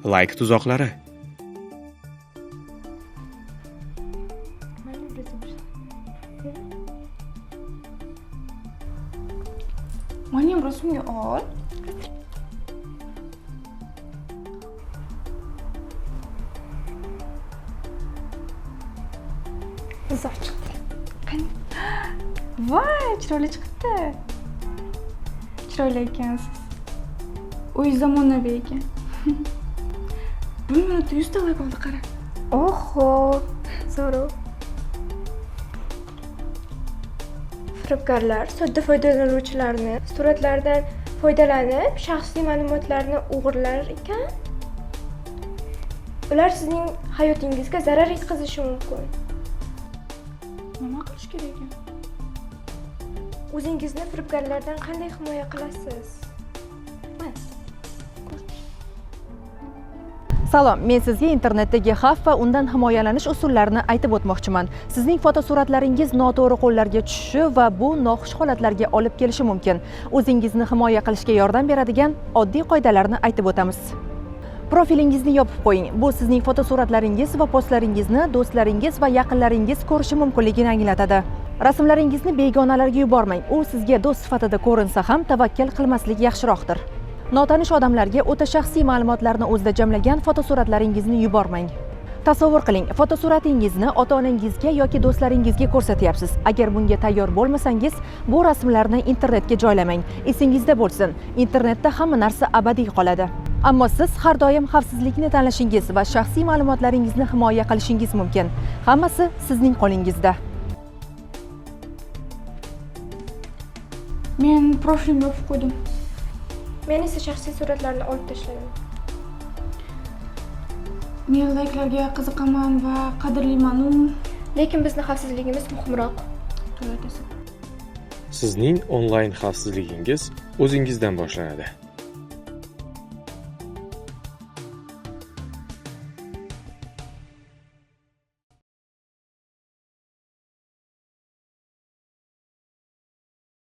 Layk tuzoqlari. Нормально вроде вышло. Mani ham rasmga ol. Zo'r chiqdi. Qani? Voy, chiroyli chiqibdi. Chiroyli ekansiz. O'zingiz zamonaviy ekan. Bir minutda 100 ta layk oldi, qara. Oho, zo'r. Firibgarlar sodda foydalanuvchilarni suratlardan foydalanib, shaxsiy ma'lumotlarni o'g'irlar ekan. Ular sizning hayotingizga zarar yetkazishi mumkin. Nima qilish kerak ekan? O'zingizni firibgarlardan qanday himoya qilasiz? Mana. Salom, men sizga internetdagi xavf va undan himoyalanish usullarini aytib o'tmoqchiman. Sizning fotosuratlaringiz noto'g'ri qo'llarga tushishi va bu noxush holatlarga olib kelishi mumkin. O'zingizni himoya qilishga yordam beradigan oddiy qoidalarni aytib o'tamiz. Profilingizni yopib qo'ying. Bu sizning fotosuratlaringiz va postlaringizni do'stlaringiz va yaqinlaringiz ko'rishi mumkinligini anglatadi. Rasmlaringizni begonalarga yubormang. U sizga do'st sifatida ko'rinsa ham tavakkal qilmaslik yaxshiroqdir. Notanish odamlarga o'ta shaxsiy ma'lumotlarni o'zida jamlagan fotosuratlaringizni yubormang. Tasavvur qiling, fotosuratingizni ota-onangizga yoki do'stlaringizga ko'rsatyapsiz. Agar bunga tayyor bo'lmasangiz, bu rasmlarni internetga joylamang. Esingizda bo'lsin, internetda hamma narsa abadiy qoladi. Ammo siz har doim xavfsizlikni tanlashingiz va shaxsiy ma'lumotlaringizni himoya qilishingiz mumkin. Hammasi sizning qo'lingizda. Men profilimni yopib qo'ydim. Men esa shaxsiy suratlarni olib tashladim. Men layklarga qiziqaman va qadrlayman-u. Lekin bizni xavfsizligimiz muhimroq. To'g'ri aytasan. Sizning onlayn xavfsizligingiz o'zingizdan boshlanadi.